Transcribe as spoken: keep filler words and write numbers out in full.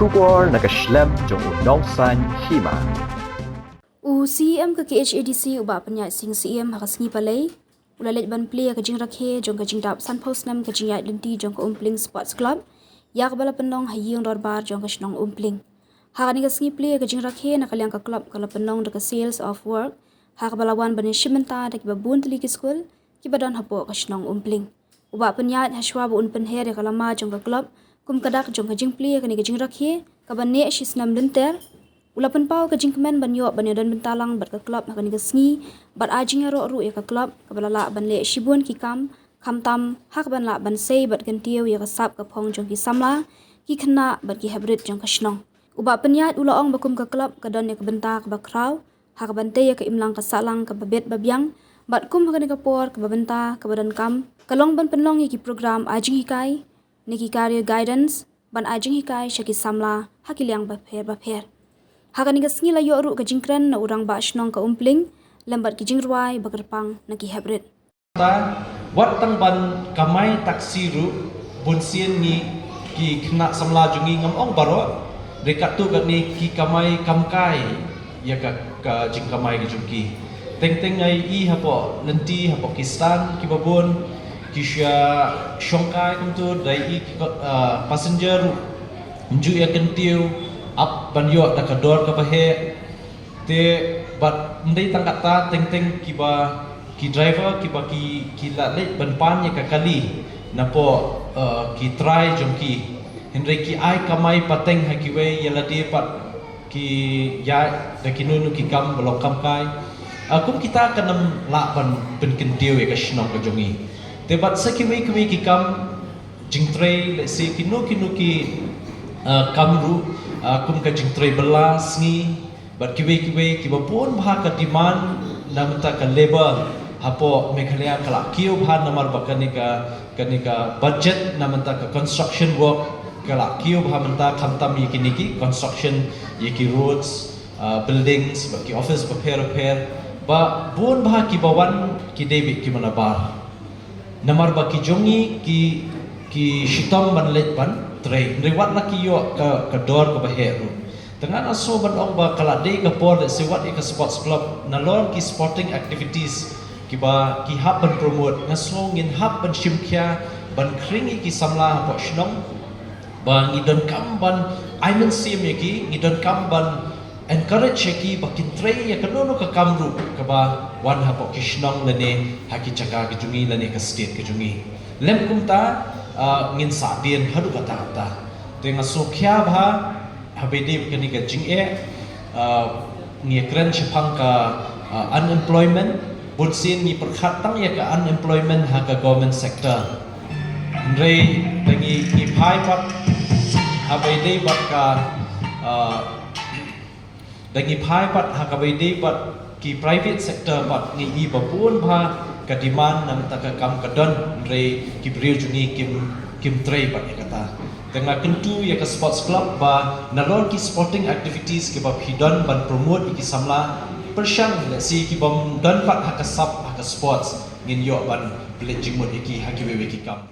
Khubor na ka shlem jong u nongsaiñ hima. U C E M ka K H A D C u Bah Pynïaid Sing Syiem ha ka sngi Palei u la leit ban plie ïa ka jingrakhe jong ka jingdap sanphew snem ka jingïaid lynti jong ka Umpling Sports Club, ïa kaba la pynlong ha ïing dorbar jong ka shnong Umpling. Ha kane ka sngi plie ïa ka jingrakhe na ka liang ka club ka la pynlong da ka sales of work, ha kaba la wan ban ïashim bynta da kiba bun tylli ki skul kiba don hapoh ka shnong Umpling. U Bah Pynïaid, hashwa ba un pynher ïa ka lama jong ka club kum ka dak jong ka jingplie ïa kane ka jingrakhe kaba neh shi snem lynter, u la pynpaw ka jingkmen ban ïoh ban ïadon bynta lang bad ka club ha kane ka sngi bad ai jingïaroh ruh ïa ka club kaba la lah ban leh shibun ki kam, khamtam ha kaban lah ban sei bad kyntiew ïa ka sap ka phong jong ki samla, ki khynnah bad ki heprit jong ka shnong. U Bah Pynïaid u la ong ba kum ka club ka don ïa ka bynta kaba khraw ha kaban tei ïa ka imlang ka sahlang kaba bit ba biang, bad kum ha kane ka por kaba bynta kaba donkam ka long ban pynlong ïa ki program ai jinghikai ne ki career guidance, ban ai jinghikai sha ki samla ha ki liang bapher bapher. Ha kane ka sngi la ïoh ruh ka jingkren na u Rangbah Shnong ka Umpling lem bad ki jingrwai ba kyrpang na ki heprit. Ta, wat tang ban kamai taxi ruh, bun sien ngi ki khynnah samla jong ngi, ngam ong baroh, hynrei katto katne ki kamai kam kai ïa ka, ka jingkamai ka jong ki. Teng teng nga ïohi hapoh lynti, hapoh ki stand kiba bun, ki shu ïa shongkai kumtu, da ïohi ki ko-, ah, passenger ruh ym ju ïa kyntiew, ap ban ïoh da ka dor kaba heh. Te bad ym dei tang katta, teng teng kiba, ki driver kiba ki, ki la leit ban pan ïa ka kali napoh, eh, ki trai jong ki, hynrei ki ai kamai pateng ha kiwei, ïa lade pat ki ïaid da kino kino ki kam ba long kam kai. Ah, kum kita kan ym lah ban pynkyntiew ïa ka shnong ka jong ngi. Te bad sa kiwei kiwei ki kam jingtrei, lehse kino kino ki, ah, kam ruh, ah, kum ka jingtrei bylla sngi, bad kiwei kiwei kiba bun bha ka demand na bynta ka labour hapoh Meghalaya ka la kiew bha namar ba kane ka, kane ka budget na bynta ka construction work ka la kiew bha mynta, khamtam ïa kine ki construction, ïa ki roads, ah, buildings, bad ki office bapher bapher, ba bun bha kiba wan ki dei beit ki manabar. Namar ba ki jong ngi ki, ki shitom ban leit ban trei, hynrei wat la ki ïoh ka, ka dor kaba heh ruh. Te nga sngew ban ong ba ka la dei ka por, lehse wat ïa ka sports club, nalor ki sporting activities kiba ki hap ban promote, nga sngew ngin hap ban shim khia ban khring ïa ki samla hapoh shnong, ba ngi donkam ban ai mynsiem ïa ki, ngi donkam ban encourage ïa ki ba kin trei ïa kano kano ka kam ruh kaba wan hapoh ki shnong lane ha ki jaka ka jong ngi lane ka state ka jong ngi. Lem kumta, ah, ngin sahdien haduh katta katta. Te nga sngewkhia bha haba ïadei bad kane ka jingeh, ah, ngi kren shaphang ka, ah, unemployment, bun sien ngi pyrkhat tang ïa ka unemployment ha ka government sector. Hynrei da ngi, ngi phai pat haba ïadei bad ka, ah, da ngi phai pat ha kaba ïadei bad ki private sector pat ngi i ba bun bha ka demand na bynta ka kam ka don, hynrei ki briew jong ngi kim, kim trei pat ïa kata. Te nga kyntu ïa ka sports club ba nalor ki sporting activities kiba phi don ban promote ïa ki samla, pyrshang lehse kibym don pat ha ka sap ha ka sports, ngin ïoh ban pynleit jingmut ïa ki ha kiwei kiwei ki kam.